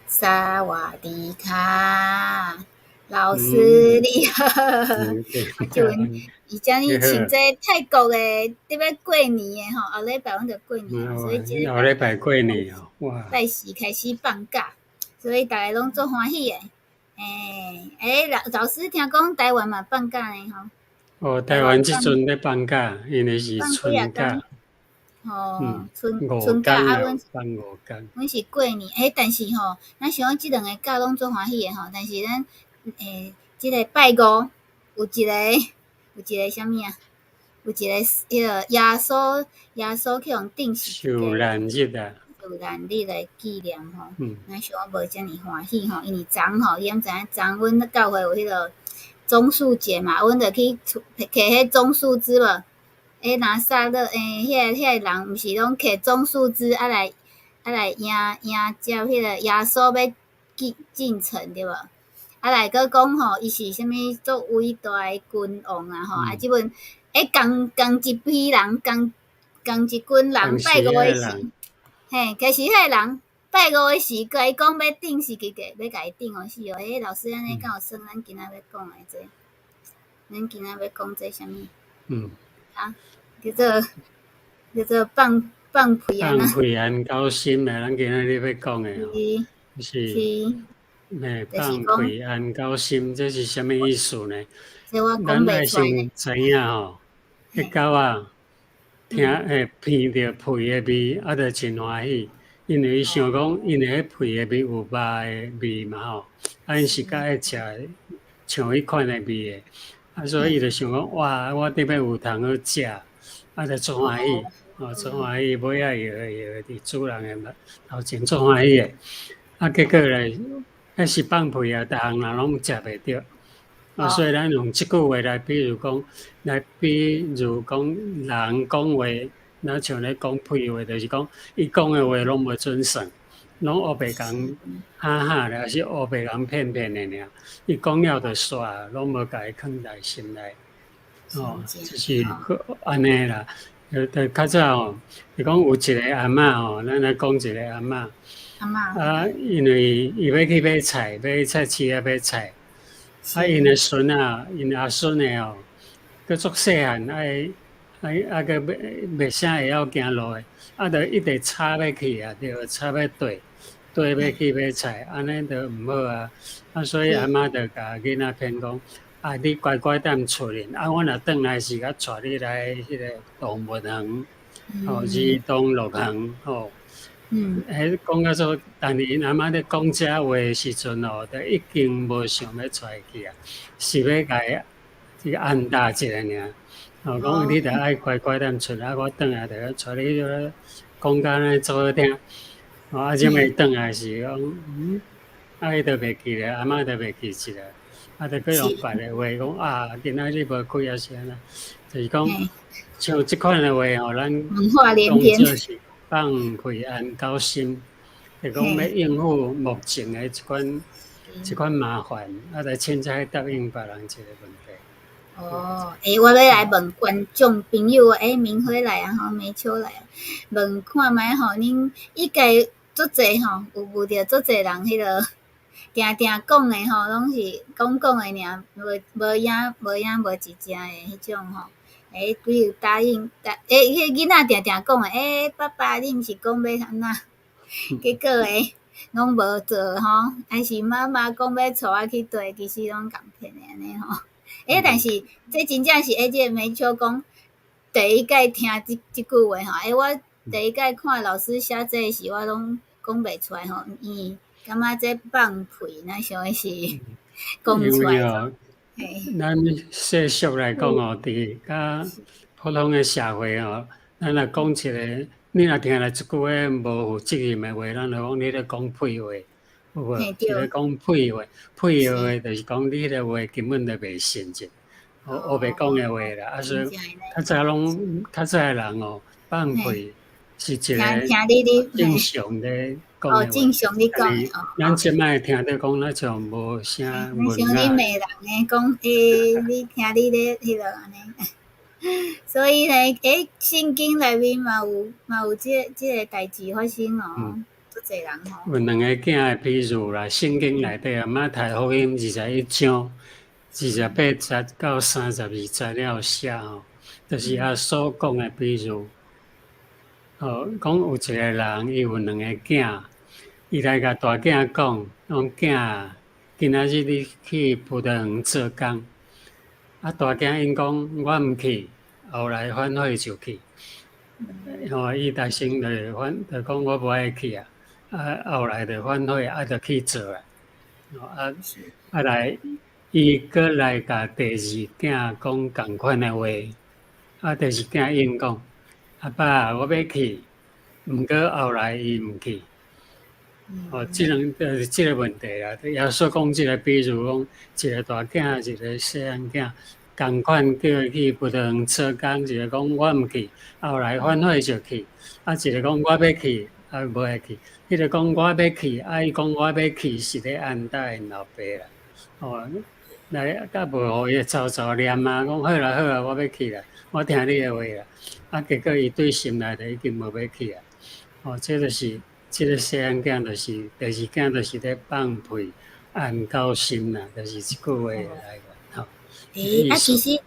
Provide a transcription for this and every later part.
สวัสดีค่ะ 老師你好，我就而且你穿這泰國的，佇欲過年的吼，後禮拜阮就過年啊，所以這禮後禮拜過年哦，哇！拜四開始放假，所以逐家攏足歡喜的。欸，老師聽講台灣嘛放假呢吼？哦，台灣這陣咧放假，因為是春假。吼，春假啊，阮放五工。阮是過年，欸，但是吼，咱想講這兩个假攏足歡喜的吼，但是咱欸，這个拜五有一個啥物啊？有一個彼个耶穌去予釘十字受難日啊。受難日的紀念吼，咱想講無遮爾歡喜吼，因為昨吼，你敢知影昨阮教會有彼个棕樹節嘛，阮就去摕彼棕樹枝無？欸，拿撒勒欸，彼个人毋是攏摕棕樹枝啊來迎接彼个耶穌欲進城對無？啊來閣講吼，伊是啥物足偉大的君王啊吼！啊，這陣欸，仝一批人，仝一群人拜五的時，嘿，其實彼个人拜五的時，共伊講欲釘十字架，欲共伊釘予死哦。欸，老師按呢敢有算咱今仔欲講的這個？咱今仔欲講這啥物？啊，叫做放屁放屁安狗心的，咱今仔日欲講的哦，是，嘿，放屁安狗心，這是啥物意思呢？咱愛先知影吼，彼狗仔聽會聞著屁的味，啊，就真歡喜，因為伊想講，因為彼屁的味有肉的味嘛吼，啊，𪜶是較愛食像彼款的味的，啊，所以伊就想講，哇，我頂擺有通好食，啊，就足歡喜，哦，足歡喜，尾仔搖搖佇主人的頭前足歡喜的，啊，結果咧，彼是放屁啊，逐項人攏食袂著。啊，所以咱用這句話來比如講，來比如講人講話，若像咧講屁話，就是講伊講的話攏無準算，攏烏白共哈哈咧，抑是烏白共騙騙的爾。伊講了就煞，攏無共伊囥在心內。哦，就是按呢啦。就較早吼，是講有一个阿嬤吼，咱來講一个阿嬤。阿嬤。啊，因為伊欲去買菜，欲去菜市仔買菜。啊，𪜶的孫仔，𪜶阿孫的哦，閣足細漢，愛愛啊，閣袂啥會曉行路的，啊，就一直插欲去啊，對，插欲綴，綴欲去買菜，按呢就毋好啊。啊，所以阿嬤就共囡仔騙講，啊，你乖乖踮厝裡，啊，我若轉來時，共帶你來彼个動物園，吼，兒童樂園，吼。彼講甲做，但是𪜶阿嬤咧講這話的時陣哦，就已經無想欲帶伊去啊，是欲共伊這個按打一下爾。哦，講你著愛乖乖踮厝，啊，我轉來就帶你去，講甲按呢足好聽。哦，啊，這暝轉來時講，啊，伊就袂記咧，阿嬤就袂記一下，啊，就閣用別个話講啊，今仔日無開抑是按怎，就是講像這款的話吼，咱講就是放屁安狗心，就講欲應付目前的這款麻煩，啊，來凊彩答應別人一个問題。哦，欸，我欲來問觀眾朋友，欸，明輝來啊吼，梅秋來啊，問看覓吼，恁應該足濟吼，有遇著足濟人彼个定定講的吼，攏是講講的爾，無影無影無一正的彼種吼。欸，比如答應，欸，彼个囡仔定定講的，欸，爸爸，你毋是講欲按怎？結果欸，攏無做吼，還是媽媽講欲帶我去佗，其實攏共騙的按呢吼。欸，但是這真正是欸，這个梅秋講第一擺聽這句話吼，欸，我第一擺看老師寫這个時，我攏講袂出來吼，因為感覺這放屁，若像是講出來。咱世俗來講哦，佇較普通的社會哦，咱若講一个，你若聽來這句話無負責任的話，咱就講你咧講屁話，有無？你咧講屁話，屁話就是講你彼个話根本就袂誠實，烏白講的話啦。啊，所以較早攏較早的人哦，放屁是一个正常咧講的話。正常咧講。咱這擺聽著講，咱像無啥文雅。像你罵人的講，欸，你聽你咧彼落按呢。所以呢，欸，聖經內面嘛有這个代誌發生哦。足濟人吼。有兩個囝的比喻啦，聖經內底啊，馬太福音21章28節到32節了有寫吼，就是耶穌講的比喻。哦，講有一個人，伊有兩個囝，伊來共大囝講，講囝，今仔日你去葡萄園做工。啊，大囝應講我毋去，後來反悔就去。吼，伊大聲就反，就講我無愛去啊。啊，後來就反悔，啊，就去做啊。啊啊來，伊閣來共第二囝講仝款的話。啊，第二囝應講，阿爸，我欲去，毋過後來伊毋去。哦，這兩就是這个問題啦。耶穌講這个比喻，講一個大囝，一個細漢囝，仝款叫伊去葡萄園做工，一個講我毋去，後來反悔就去。啊，一個講我欲去，啊無愛去。彼個講我欲去，啊伊講我欲去是咧按答𪜶老爸啦。哦，來甲無予伊吵吵念啊，講好啦好啦，我欲去啦，我聽你的話啦。啊，結果伊對心內就已經無欲去啊。哦，這就是這个細漢囝，就是第二囝，就是咧放屁按到心啦，就是這句話來源吼。欸，啊，其實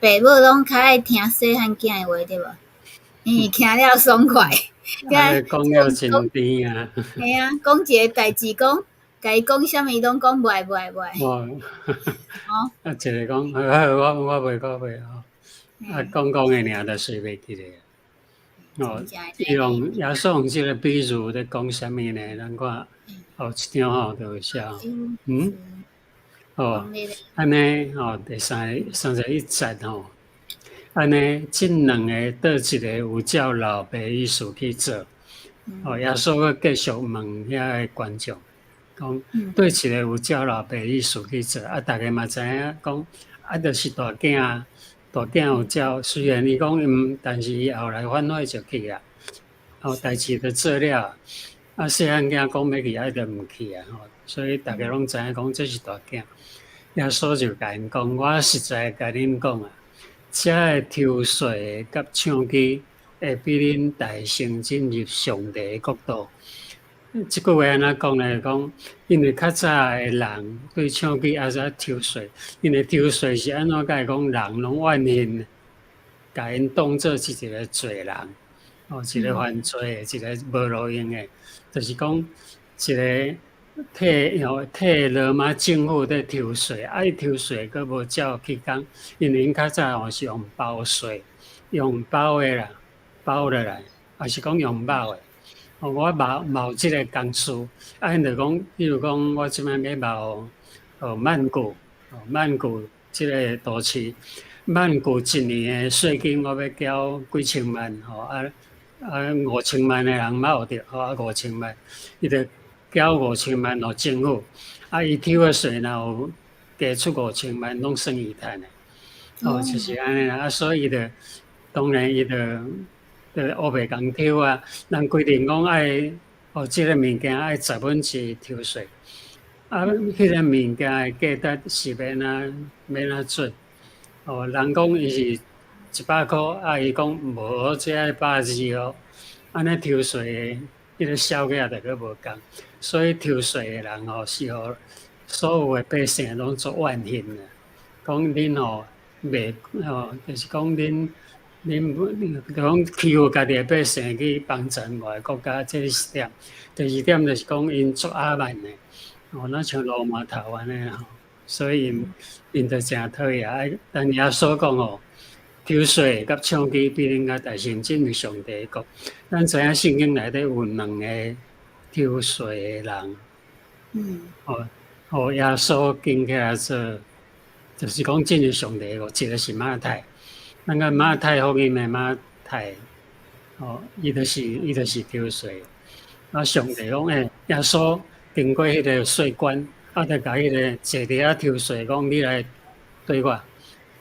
爸母攏較愛聽細漢囝的話，對無？因為聽了爽快。啊，講了真甜啊！嘿啊，講一个代誌，講共伊講啥物，攏講無愛無愛無愛。哦，啊，一个講好好，我我袂我袂吼，啊，講講的爾就隨袂記咧。哦，伊用耶穌用這个比喻咧講啥物呢？咱看，哦，這張吼就有寫，嗯，哦，按呢吼，第三31節吼，按呢，這兩个佗一个有照老爸意思去做？哦，耶穌閣繼續問遐个觀眾，講佗一个有照老爸意思去做？啊，逐家嘛知影講，啊，就是大囝，大囝有照，雖然伊講毋，但是伊後來反悔就去啊。哦，代誌就做了，啊，細漢囝講欲去，啊，就毋去啊。吼，所以逐家攏知影講這是大囝。耶穌就共𪜶講，我實在共恁講啊，遮个抽稅的佮娼妓會比恁大先進入上帝的國度。這句話按怎講呢？講因為較早的人對娼妓抑是抽稅，因為抽稅是按怎解講？人攏怨恨，共𪜶當做是一個罪人，哦，一個犯罪的，一個無路用的，就是講一個替吼替羅馬政府咧抽稅，啊，伊抽稅閣無照起工，因為𪜶較早吼是用包稅，用包的啦，包落來，抑是講用貓的。我貿貿這个公司，啊，𪜶就講，比如講，我這擺欲貿哦曼谷，哦曼谷這个都市，曼谷一年的稅金我欲繳幾千萬，吼啊啊5000萬的人貿著，吼啊五千萬，伊就繳五千萬予政府，啊伊抽的稅若有加出五千萬，攏算伊趁的，哦，就是按呢啦，啊所以伊就當然伊就。就烏白共抽啊！人規定講愛哦，這个物件愛1/10抽稅，啊，彼个物件的價值是欲按怎欲按怎做？哦，人講伊是100箍，啊，伊講無，這愛120箍，按呢抽稅的彼个數額就閣無仝，所以抽稅的人吼是予所有的百姓攏足怨恨的，講恁吼袂吼，就是講恁。恁恁講欺負家己的百姓去幫贊外國家，這是一點。第二點就是講𪜶足阿慢的，哦，若像羅馬頭按呢吼，所以𪜶𪜶就誠討厭。啊，但耶穌講吼，抽稅佮娼妓比恁較大先進入上帝的國。咱知影聖經內底有兩个抽稅的人，哦，哦，耶穌揀起來做，就是講進入上帝的國，一个是馬太。咱個馬太福音的馬太，哦，伊就是抽稅。啊，上帝講，欸，耶穌經過彼个稅關，啊，就共彼个坐佇遐抽稅，講你來綴我。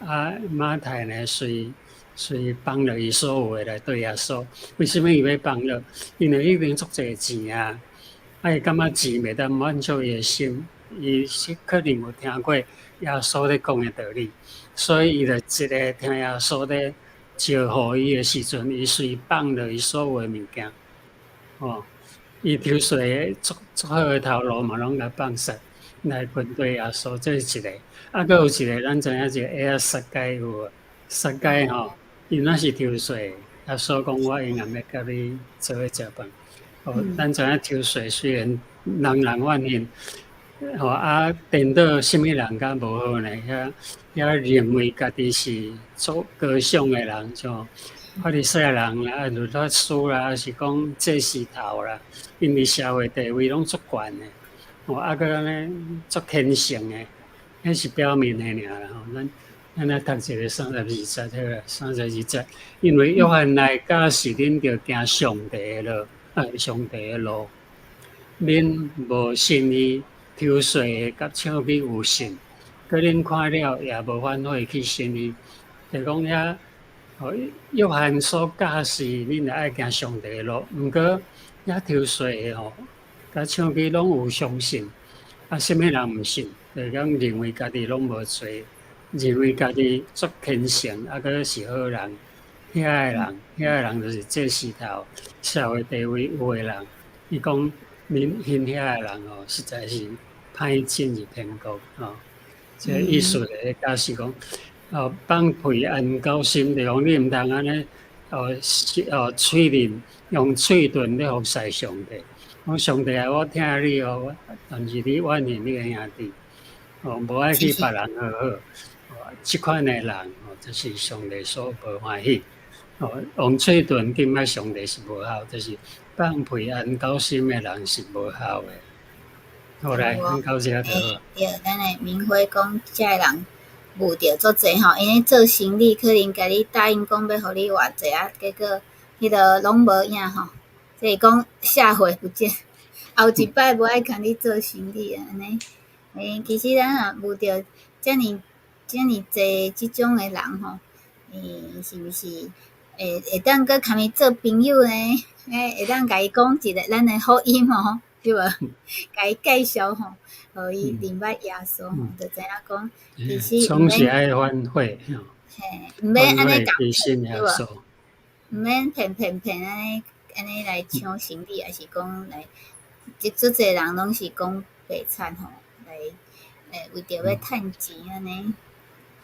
啊，馬太呢，隨隨放落伊所有的來綴耶穌。為啥物伊欲放落？因為已經足濟錢啊，啊，伊感覺錢袂當滿足伊的心，伊是可能有聽過耶穌咧講的道理。所以伊就一个聽耶穌咧招呼伊的時陣，伊隨放落伊所有的物件，哦，伊抽税的足足好的头路嘛，攏共放杀來跟隨耶穌，這是一個。啊，閣有一個，咱知影一個會仔撒該有無？撒該吼，伊若是抽稅，耶穌講我永遠欲佮你做伙食飯。哦，咱知影抽稅雖然人人怨恨，吼啊，顛倒啥物人較無好呢？遐遐認為家己是足高尚的人，像法利賽人啦、律法師啦，抑是講祭司頭啦，𪜶佇社會地位攏足懸的，哦，啊，閣按呢足虔誠的，彼是表面的爾啦。吼，咱來讀一个32節好啦，三十二節，因為約翰來教示恁著行上帝的路，啊，上帝的路，恁無信伊，抽稅的佮娼妓有信，閣恁看了也無反悔去信伊，就講遐，哦，約翰所教示恁著愛行上帝的路，毋過遐抽稅的吼，佮娼妓攏有相信，啊，啥物人毋信？就講認為家己攏無罪，認為家己足虔誠，啊，閣是好人，遐个人，遐个人就是祭司頭，社會地位有的人。伊講恁𪜶遐个人吼，實在是歹進入天國吼。這個意思咧，教示講，哦，放屁安狗心，就講你毋通按呢，哦，哦，喙面用喙唇咧服侍上帝。講上帝啊，我疼你哦，但是你怨恨你的兄弟，哦，無愛去別人好好。這款的人哦，就是上帝所無歡喜。哦，用喙唇敬拜上帝是無效，就是放屁安狗心的人是無效的。好來，咱到這就好。對，咱的明輝講，這个人誤著足濟吼，𪜶咧做生理可能共你答應講欲予你偌濟啊，結果彼个攏無影吼。這是講下回不見，後一擺無愛共你做生理啊，按呢。欸，其實咱也遇著遮爾遮爾濟這種的人吼，欸，是毋是會當閣共伊做朋友呢？欸，會當共伊講一个咱的福音吼，對無？共伊介紹吼，予伊認捌耶穌吼，就知影講其實總是愛反悔，嘿，毋免按呢共騙，對無？毋免騙騙騙按呢按呢來搶生理，抑是講來，這足濟人攏是講白賊吼，來欸為著欲趁錢按呢。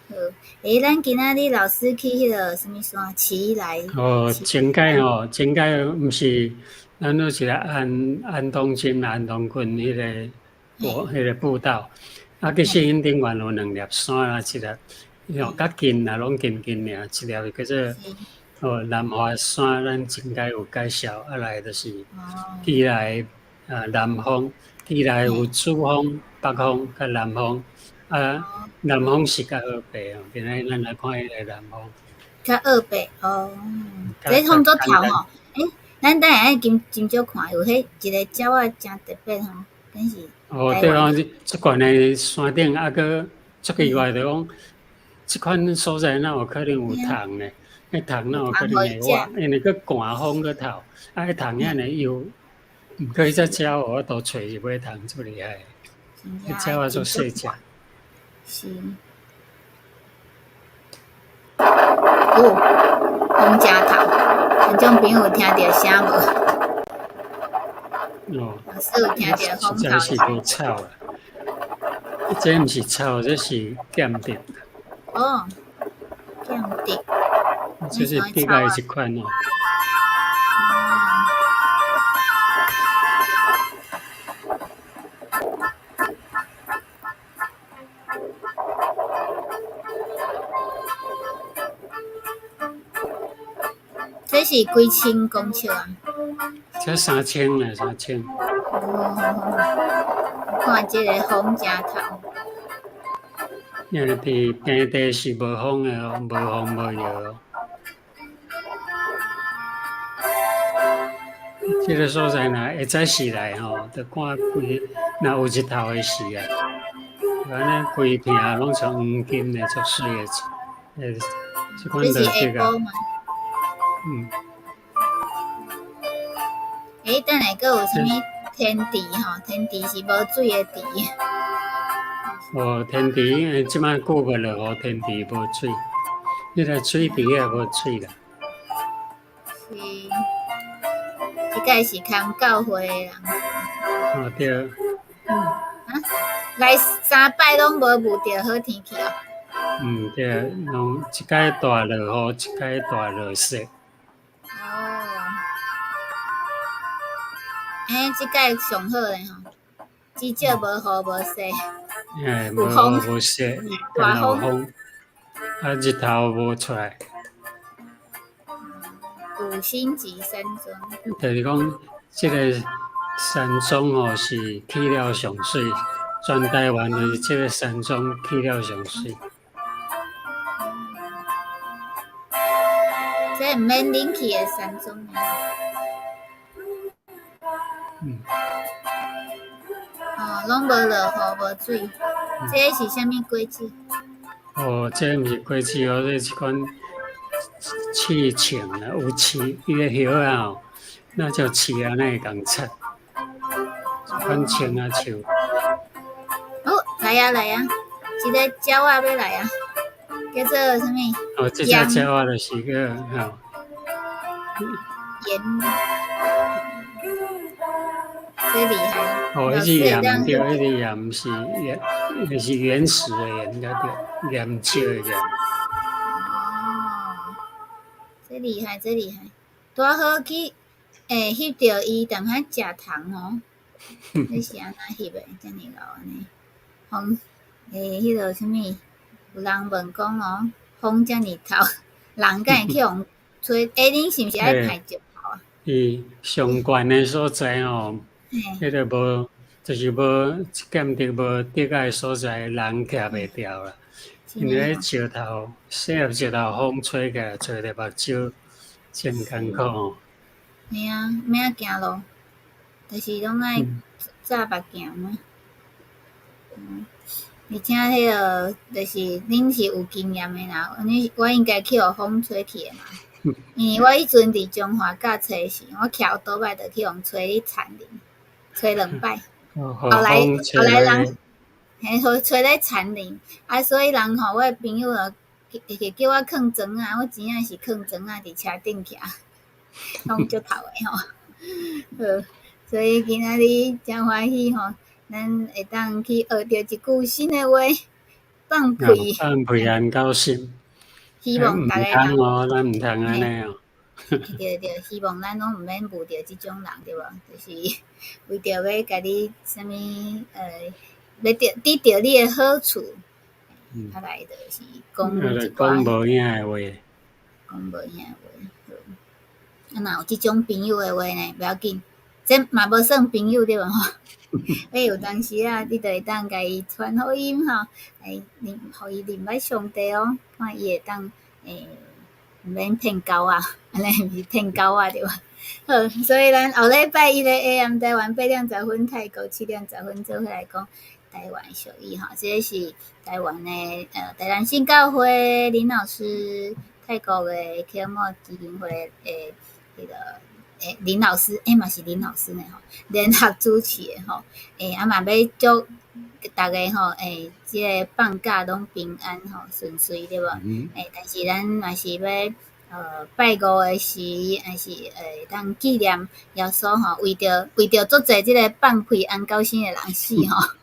好，欸，咱今仔日老師去彼个啥物山？奇萊。哦，前屆吼，前屆毋是咱有一个安安東鎮、安東郡彼个步彼个步道，啊，其實𪜶頂懸有兩粒山啦，一粒吼較近啦，攏近近爾，一粒叫做哦南華山，咱前屆有介紹，啊來就是奇萊啊南峰，奇萊有主峰、北峰佮南峰。啊，南峰是較好爬哦，今仔日咱來看彼個南峰。較好爬哦，這風足透吼，欸，咱等下愛真真少看，有彼一个鳥仔誠特別吼，敢是。哦，對哦，這懸的山頂啊，閣足奇怪，就講這款所在哪有可能有蟲呢？彼蟲哪有可能會活？因為閣寒風閣透，啊，彼蟲遐爾幼，毋過彼隻鳥有法度揣入去蟲，足厲害。彼鳥仔足細隻。是。哦，風誠透，聽眾朋友有聽著聲無？哦，老師有聽著風透？實在是無草啦，這毋是草，這是劍竹。哦，劍竹。這是竹仔的一款哦。這是幾千公尺啊？這3000啦，3000。哦，看這个風誠透。因為佇平地是無風的哦，無風無搖哦。這个所在若下早時來吼，就看規若有日頭的時啊，按呢規片攏像黃金的，足媠的，欸，這款就這個。嗯。欸，等下閣有啥物天池吼？天池是無水的池。哦，天池，欸，這擺久欲落雨，天池無水，彼个水池也無水啦。是，這届是牽教會的人。哦對。啊，來三擺攏無遇著好天氣哦。嗯對，攏一擺大落雨，一擺大落雪。哦。欸，這擺上好咧吼，至少無雨無雪。欸，無雨無雪，敢若有風，啊日頭無出來。五星級山莊。就是講，這個山莊吼是起了上媠，全台灣就是這個山莊起了上媠。這毋免冷氣的山莊。哦，攏無落雨，無水，這是啥物果子？哦，這毋是果子哦，這是一款刺菘啊，有刺，伊个葉仔吼，若像刺按呢共插，一款菘仔樹。哦，來啊來啊，這个鳥仔欲來啊，叫做啥物？哦，這隻鳥仔就是個吼。鹽，這厲害。哦，彼是鹽對，彼個鹽是原，是原始的鹽，才對，鹽石的鹽。哦，這厲害，這厲害，拄好去翕著伊踮遐食糖哦。你是按怎翕的？遮爾𠢕按呢？風彼个啥物？有人問講哦，風遮爾透，人敢會去予吹？欸，恁是毋是愛排石頭啊？伊上懸的所在吼，彼个無，就是無劍竹無竹仔的所在，人徛袂牢啦。因為彼石頭，細粒石頭風吹起來，吹著目睭，真艱苦吼。嘿啊，免行路，就是攏愛紮目鏡嘛。而且彼个就是恁是有經驗的啦，恁我應該去予風吹去的嘛。因為我彼陣佇彰化駕車時，我騎歐多擺就去予吹咧田裡，吹兩擺。後來後來人，嘿，予吹咧田裡，啊，所以人吼，我的朋友就會叫我囥磚仔，我真正是囥磚仔佇車頂徛，攏足透的吼。好，所以今仔日誠歡喜吼，咱會當去學著一句新的話，放屁。放屁安狗心。希望逐个人。毋通哦，咱毋通按呢哦。對對，希望咱攏毋免遇著這種人，對無？就是為著欲共你啥物欲得得著你的好處，啊來就是講一講無影的話。講無影的話，好。啊，若有這種朋友的話呢，袂要緊，這嘛無算朋友對無吼？欸，有當時啊，你就會當共伊傳福音吼，來認，予伊認捌上帝哦，看伊會當毋免騙狗仔，按呢毋是騙狗仔對無？好，所以咱後禮拜一的 AM 台灣8點10分，泰國7點10分，做伙來講台灣俗語吼，這個是台灣的台南新教會林老師，泰國的啟摩基金會的彼個林老師，嘛是林老師呢吼，聯合主持的吼，啊嘛欲祝逐家吼，這个放假攏平安吼，順遂對無？但是咱嘛是欲拜五的時，還是會當紀念耶穌吼，為著足濟這个放屁安狗生的人死吼，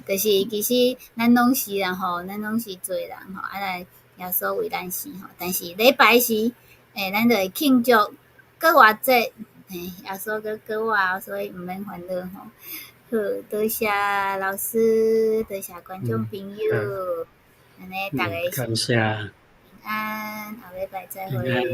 就是其實咱攏是啦吼，咱攏是罪人吼，啊來耶穌為咱死吼，但是禮拜時，咱就會慶祝復活節，耶穌閣復活，所以毋免煩惱吼。好，多謝老師，多謝觀眾朋友，按呢逐家感謝平安，後禮拜再會。